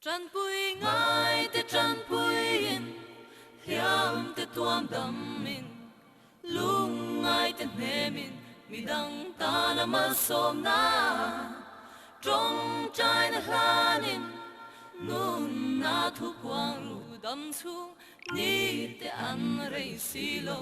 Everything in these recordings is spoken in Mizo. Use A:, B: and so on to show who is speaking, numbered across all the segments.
A: Tanpui ngai te tanpuiin, hliam te tuam damin, lungngai te hnemin, midang tana malsawmna tawngtaina hlanin, nunna thu puang ru dam chhung ni te an rei si lo.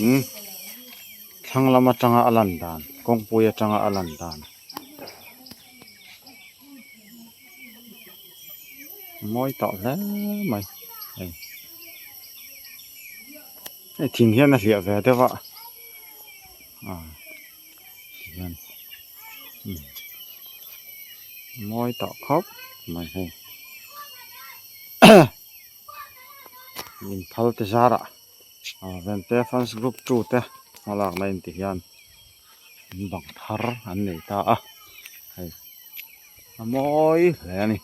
B: In thlang lam atanga a lan dan kawngpui atanga a lan dan mawi tawh hle mai hei hei thing hian a hliah ve deuh a ah tihian umm mawi tawh khawp mai hei inphal te zarah. Vente fans group 2 te hmalakna in ti hian in bang thar an nei ta a hei a mawi hle a ni.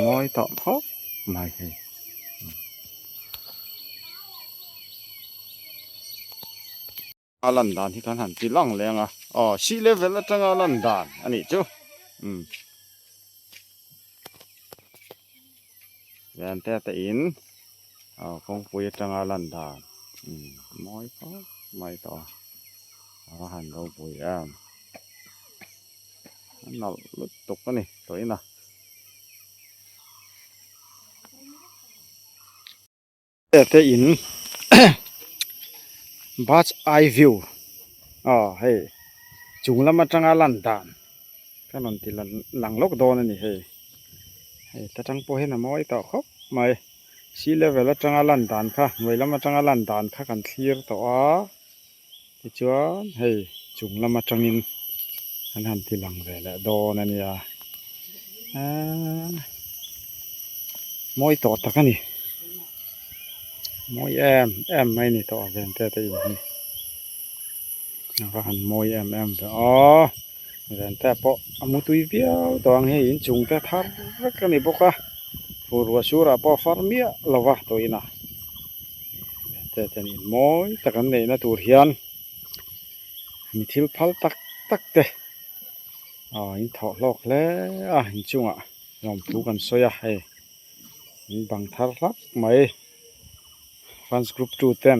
B: Mawi tawh khawp mai hei. A lan dan hi kan han ti lang leng a aw sea level atanga lan dan a nih chu umm lian te te in aw kawngpui atanga lan dan umm mawi khawp mai tawh a a va han ropui em. A nalh lutuk a ni tawhin a. Te in bird's eye view aw hei chung lam atanga lan dan ka rawn ti lang lawk dawn a ni hei hei ta tang pawh hian a mawi tawh khawp mai sea level atanga lan dan kha hnuai lam atanga lan dan kha kan thlir tawh a. Tichuan hei chung lam atangin an han ti lang ve leh dawn a nia eee mawi tawh tak a ni mawi em em mai a ni tawh a ven te te in hi a va han mawi em em ve aw. Vente pawh a mu tui viau tawh ang hei inchung te thar vek a ni bawk a fur ruah surah pawh a far miah lo va tawh inah vente ten in mawi tak an neihna tur hian mi thil phal tak tak te aw in thawh hlawk hle a inchungah lawmthu kan sawi a hei in bang thar hlak mai. Fans group 2 ten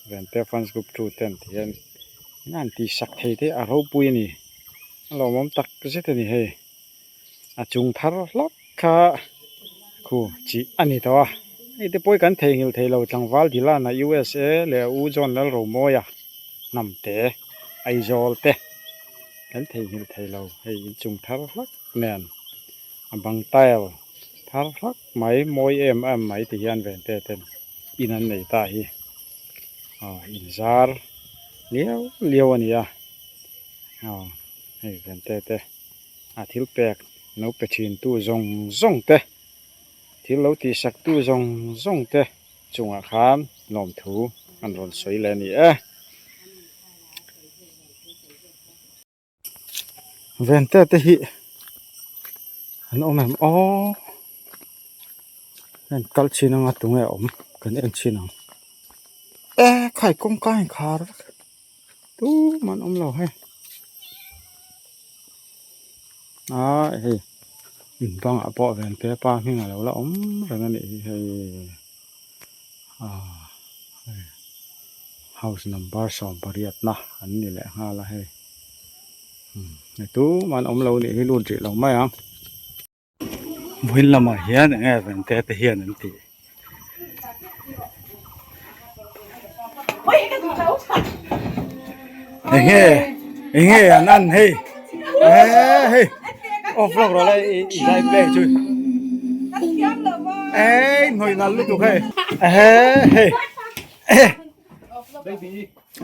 B: Vente fans group 2 ten ti hian in an tih sak thei te a ropui a ni a lawmawm tak zet a ni hei a chung thar hlawk kha khu chih a ni tawh a hei te pawh hi kan theihnghilh thei lo tlangval Dylan a USA leh a u John Lalromawia hnam te Aizawl te kan theihnghilh thei lo hei inchung thar hlak nen a bang tile thar hlak. Mai mawi em em mai ti hian vente ten in an nei ta hi aw in zar liau liau a ni a aw hei vente te a thil pek lo pe thin tu zawng zawng te thil lo tih sak tu zawng zawng te chungah khan lawmthu an rawn sawi leh a ni e. Vente te hi an awm em aw heng kal chin anga tunge a awm kan en chin ang e khai kawngka a inkhar vek tumah an awm lo hei ah hei in bangah pawh vente pa hming a lo la awm reng a nih hi hei ah hei. House number 18 na an ni leh nghal a hei umm tumah an awm lo nih hi lut rih lo mai ang vawiin lamah hian eng nge vente te hian an tih eng nge eng nge an an hei eh hei off lawk rawh le i zai play chu eh hnawih nal lutuk hei eh hei.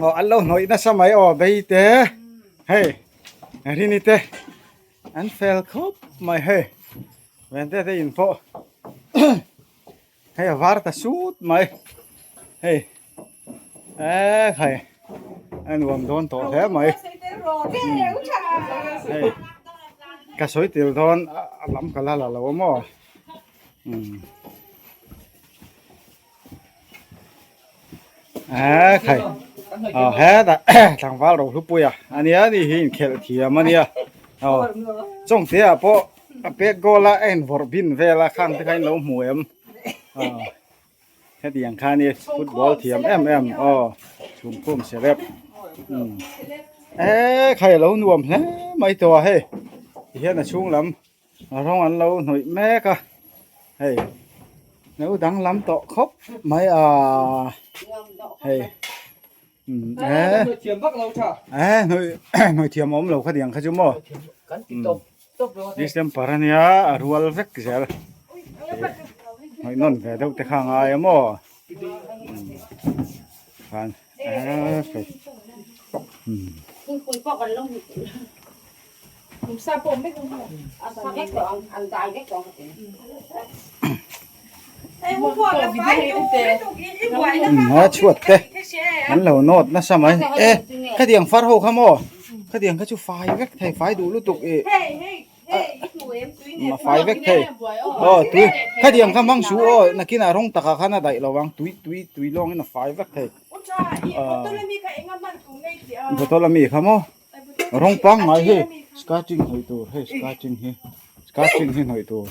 B: Aw an lo hnawih nasa mai aw bei te hei rini te an fel khawp mai hei vente te in pawh hei a var ta sut mai hei e khai a nuam dawn tawh hle mai hei ka sawi tel dawn a lam ka la la lo a maw umm. A khai aw hetah tlangval ro hlupui a ania ni hi inkhelh thiam ania aw chawngte ah pawh a pek goal a a invawrh bin vel a khang te kha in lo hmu em aw hetiang kha ani football thiam em em aw chhungkhum serep umm e khai a lo nuam hle mai tawh a hei tihian a chhung lam rawng an lo hnawih mek a hei lo danglam tawh khawp mai a hei eh hnawih hnawih thiam a awm lo kha tiang kha chu maw distemper ania a rual vek zel hnawih nawn ve deuh te kha a ngai a maw khan eh hei. A chhuat te an lo nawt nasa mai e khatiang far ho kha maw khatiang kha chu fai vek thei fai duh lutuk ih a fai vek thei aw tui khatiang kha hmang suh aw nakinah rawng takah khan a daih lo ang tui tui tui lawngin a fai vek thei bottle ami kha maw. Rawng pangngai hi skirting hnawih tur hei skirting hi skirting hi hnawih tur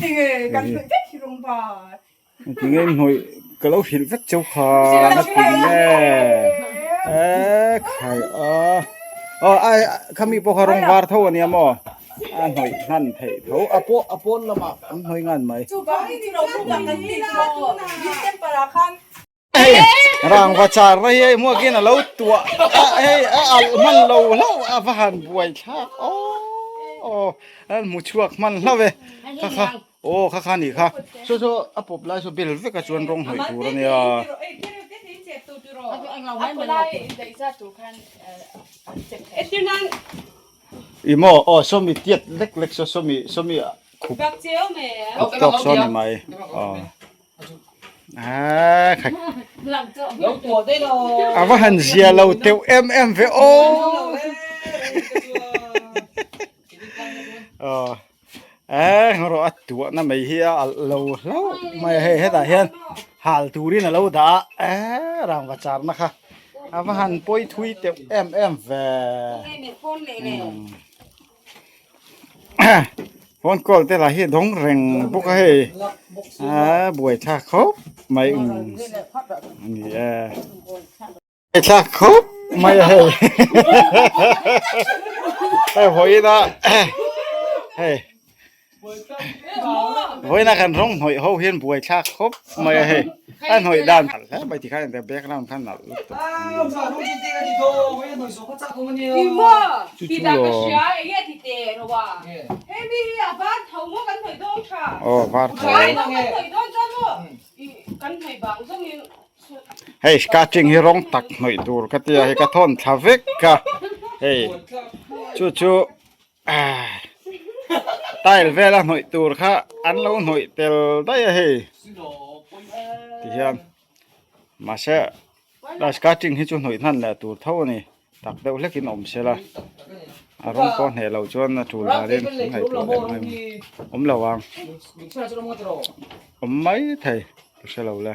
B: tinge hnawih ka lo hrilh vek cheu kha na pin nge e khai a aw ai khami pawh kha rawng var tho ania maw a hnawih hnan theih tho a pawh a pawn lamah an hnawih ngan mai. Hei rangva char na hi hei hmuakin a lo tuah a hei a alh hman lo hlauh a va han buai thlak aww an hmu chhuak hman hlauh e kha kha aw kha kha nih kha saw saw a pawp lai saw bel vek a chuan rawng hnawih tur a nia. I maw aw sawmi tiat lek lek saw sawmi sawmi khup khup tawk saw ni mai aw. A va han zia lo teuh em em ve aw. Aw eng rawh a tuahna mai hi a alh lo hlauh mai a hei hetah hian hal turin a lo dah a eee rangva charna kha a va han pawi thui teuh em em ve phone call te lah hi a dawng reng bawk a hei aa buaithlak khawp mai a ni e. Thlak khawp mai a hei hei vawiin a hei vawiin a kan rawng hnawih ho hian buai thlak khawp mai a hei a hnawih dan nalh hle mai tikhan in background kha nalh lutuk chu chu aw aw var tho. Hei skirting hi rawng tak hnawih tur ka tia hei ka thawn thla vek a hei chu chu ah tile vela hnawih tur kha an lo hnawih tel daih a hei tihian mahse skirting hi chu hnawih hnan leh tur tho a ni tak deuh hlekin awm se la a rawng pawh hneh loh chuan a tul danin ngaihtuah leh mai awm lo ang awm mai thei ka hre lo le.